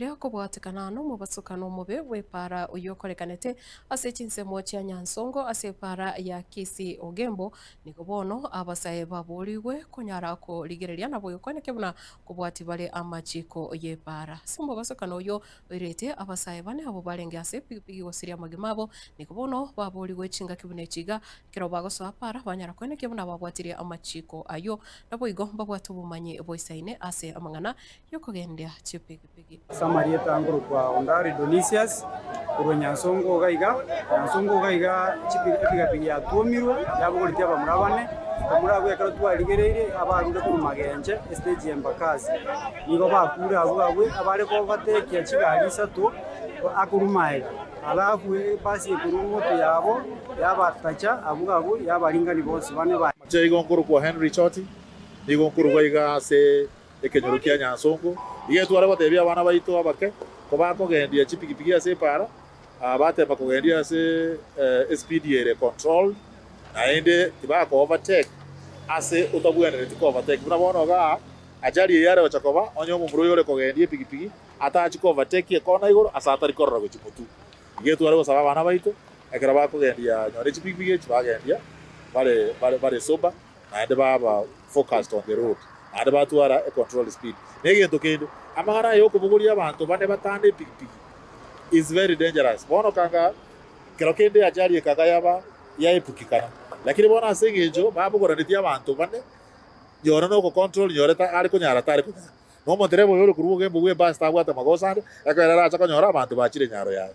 Riaerire okobwatekana nomobasokano omobe bw'epaara oyio okorekanete ase chinsemo chia Nyansongo ase epaara ya Kisii Ogembo, nigo bono abasae baboorigwe konyara korigereria na boigokwaneke buna kobwati bare amachiko y'epaara. Ase omobasokano oyio oirete abasae bane abwo barenge ase epigipigi gosiria amagima abo, nigo bono baboorigwe chingaki buna echi iga, ekero bagosoa paara banyara koenekia buna babwatirie amachiko ayio, naboigo mbabwate obomanyi boisaine ase amang'ana y'okogendia chipigipigi. Ase amarieta nkorokwa Ondari Donisius, korwa Nyansongo iga iga, Nyansongo iga iga epigapigi yatwomirwe yabogoretie abamura bane, abamura abwo ekero twarigereirie abarure korwa Magenche estage ya Embakasi, nigo bakure abwo abwo abare kobatekia chigari isato akorwa magega, alafu ebasi ekorwa motwe yabo yabatacha abwo abwo yabaringani bonsi bane ba. Inche igo nkorokwa Henry Choti, nigo nkorwa iga ase ekenyoro kia Nyansongo. Iga etware gotebia abana baito abake kobakogendia chipigipigi ase epaara, batema kogendia ase espeed ere controlled, naende tibako overtake ase otabwenereti ko overtake. Buna bono igaa ajali eye yare gocha koba onye omomura oyo ore kogendia epigipigi atachi ko overtake ekona igoro ase atari korora gochia motwe. Iga etware gosaba abana baito ekero bakogendia nonye chipigipigi echi bagendia bare bare sober. naende baba focused on the road, naende batwara e controlled speed. Na egento kende, amang'ana aya okobogoria abanto bane batano epigipigi is very dangerous. Bono kanga kero kende ajali ekaga yaba yaepukikana, lakini bono ase eng'encho babogoranetie abanto bane, nyora na ogocontrol nyore ta are konyara tare konyara. Na omotereba oyo ore korwa ogembo bwa ebasi tabwate amagoso ande, ekero aracha konyora abanto bachire nyaro yaye.